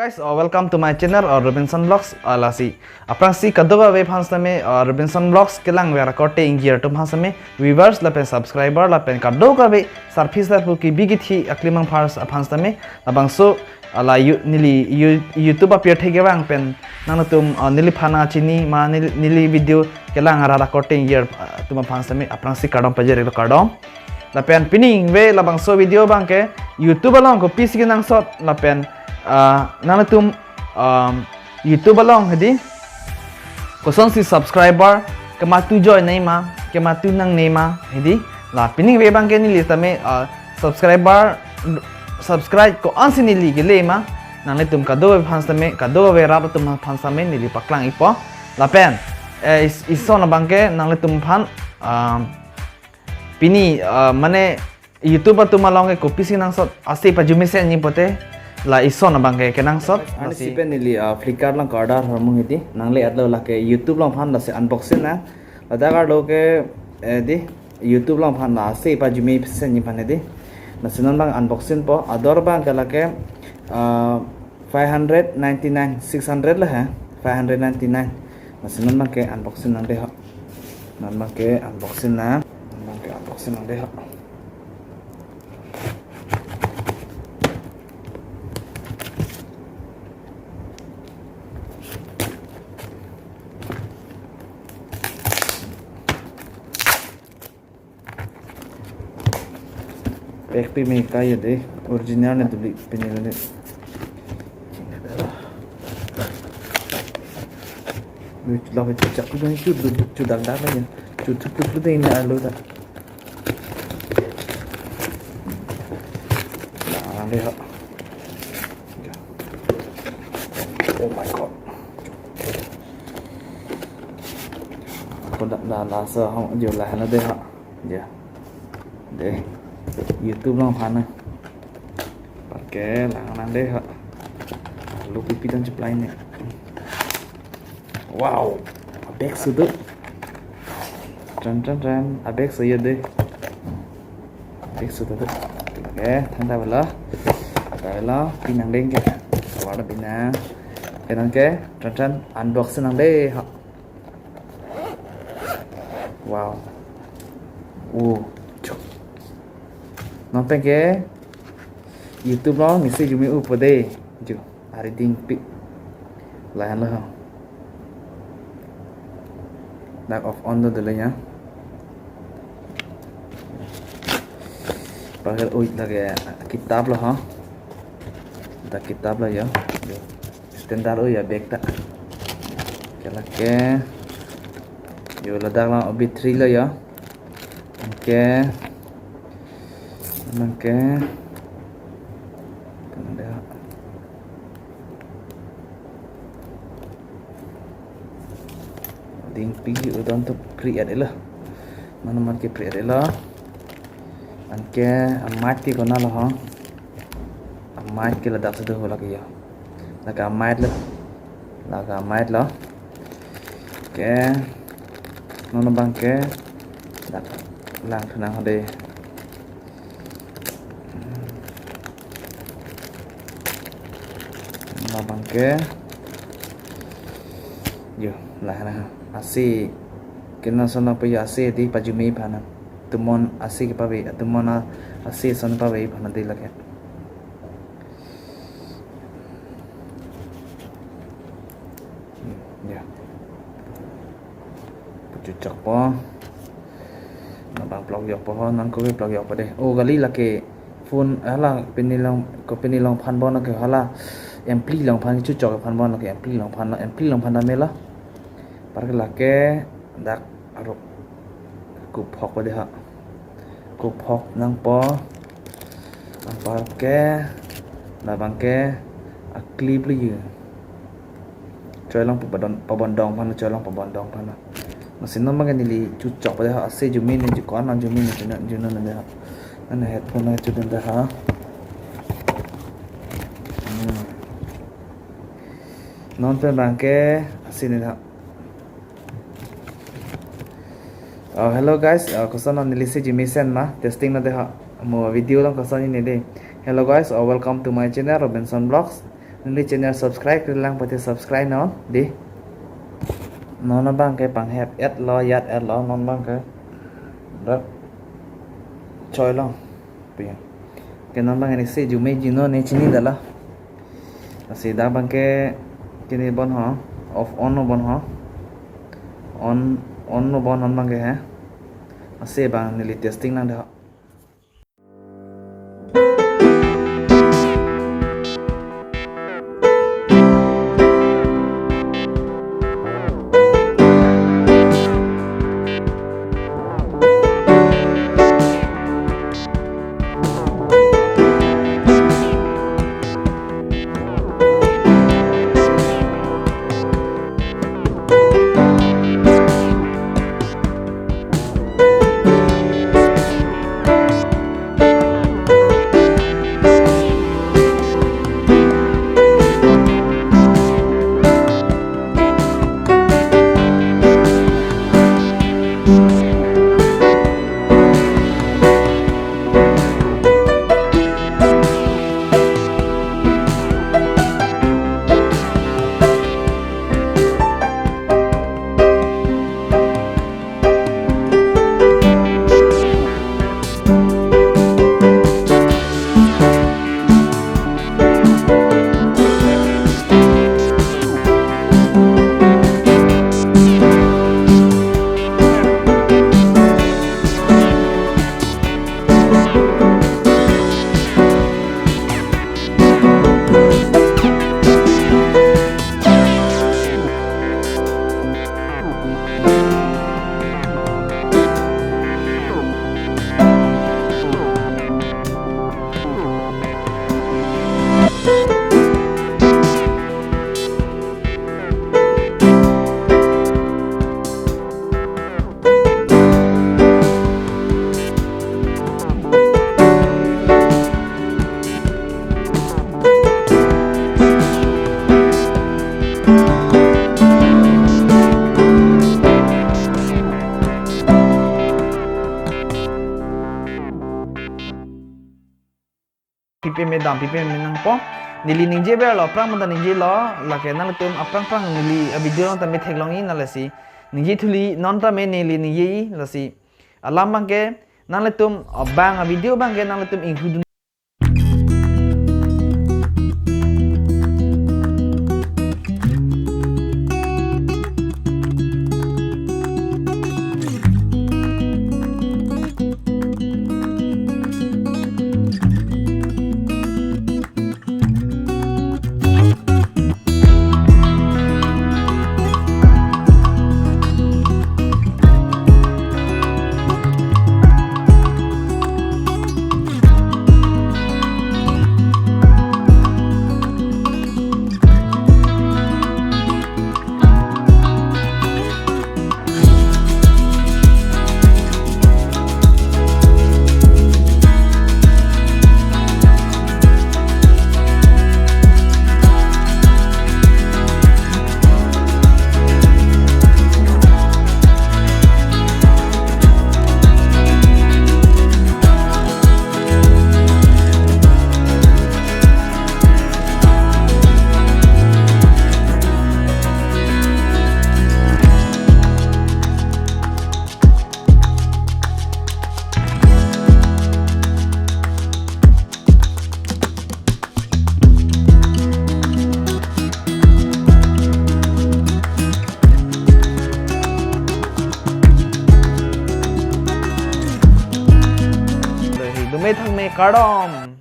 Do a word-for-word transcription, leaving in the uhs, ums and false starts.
Guys, uh, welcome to my channel, uh, Robinson Vlogs, uh, lasi. Aphrangsi kadokave aphan sitame, uh, Robinson Vlogs kelang vera korte ingjir atum aphan sitame, viewers lapen subscriber lapen kadokave sarpi sarpo kebi kethe aklimang phars aphan sitame, labangso, uh, la you-, neli you-, YouTube apirthe kevang pen nangtum, uh, neliphan chini ma neli, neli video kelang arat akorte ingjir, uh, atum aphan sitame aphrangsi kardom pajir-iklo, kardom. Lapen pining ve labangso video abangke YouTube along kopisi kenangsot lapen, ah, nangtum, um, YouTube along hedi kosonsi subscriber kematu joi nangji ma, kematu nangne ma hedi. La pining ve abangke neli sitame, ah, subscriber, subscribe ko-ansi neli kele ma, nanglitum kadokave aphan sitame, kadokave rat atum aphan sitame neli paklang-ikpo. Lapen, eh, is-, ison abangke nanglitum aphan, ah, pini, ah, mane YouTube atum along ke kopisi kenangsot ase pajumesen nangji pulote la ison abangke kenangsot. Ani lasi sipen neli, ah, Flipkart along order hormung hedi, nangle-etlo, lake YouTube along aphan lasi unboxing na. Ladak arlo ke, eh, di YouTube along aphan la ase pajumesen nangji aphan hedi. Lasi non abang unboxing po, ador abangke lake, ah, five hundred ninety-nine, six hundred le ha, five hundred ninety-nine. Lasi non abangke unboxing nangde ho. Non abangke unboxing na. Non abangke unboxing nangde ho. Pack peme kai ya de, original ne dupli peme ne. Lu la ve chak lu chu chu dal dal ya. Chu chu chu de ne alu da. Nah, nangle ho. Oh my God. Ako da, da, da, so, hong, jo, la, na de ha. Ja. De. YouTube along aphan na. Pakke lang nangde ha. Lu pipi dan cheplai ne. Wow. Abag sudu. Tran, tran, tran. Abag suya de. Abag sudu. Oke, thangta bela. Thangta bela. Pinang deng ke. Warna pinang. Pinang ke. Tran, tran. Unboxing nangde ha. Wow. Oh. Non pen ke YouTube along message jumi-u po de. Jo, ari dingpi. Lahenlo. Dak off on do dele ya. Pakai, oi, lake kitab lo ha. Dak kitab lo ya. Jo. Standard, oh ya, bag ta. Oke, lake. Yo, ladak lang O B three lo ya. Oke. Oke. Ada. Dingpi udon tu pre-add lo. Mane mane ke pre-add lo. Anke a-mic ke konat lo ha. A-mic ke ladak sudu ho lake ya. Lake a-mic lo. Lake a-mic lo. Oke. Non abangke dak lang thu nang ho de. Non abangke. Yo, la na. Ase. Kena sona pa yo ase di pajumi aphan na. Tumon ase kepave, tumon a-, ase ason pave aphan na de lake. Hmm, ya. Puchuchok po. Nabang plok yok po ho, non kove plok yok po de. Oh, kali lake phone, hala, pini along, ko pini along aphan bon ke hala. Ampli along aphan chuchok aphan bon ke ampli along aphan, ampli along aphan dame la. Par ke lake dak arok kuphok po de ha. Kuphok nangpo. Anparke labangke a-clip lo yo. Choi along pabon-, pabondong aphan, choi along pabondong aphan. Machine number ke neli chuchok pa de ha, ase jumi ne, jukon an jumi ne, juna, juna ne de ha. Nana headphone na chudun de ha. Hmm. Non pen abangke ase ne de ha. Oh, hello guys, uh, koson neli se jumi sen ma, testing na de ha, mo video along koson ne de. Hello guys, uh, welcome to my channel, Robinson Vlogs. Neli channel subscribe-kri lang pute subscribe non dei. Non abangke panghep-et lo, yat-et lo, non abangke dak choi long. Puya. Ke non abang ini si jume jino ne chinidetlo. Lasi dak abangke kini bon ho, off on no bon ho. On, on no bon non abangke he. Lasi abang neli testing lang dei ho. Pipe me dam, pipe me nangpo. Neli ningje ber lo, aphrang mata ningje lo, lake nanglitum aphrang aphrang neli a video along tame theklong-i, lasi ningje thuli non tame neli ningje-i, lasi alam abangke nanglitum abang a video abangke nanglitum inghudun. Dome thangme kardom.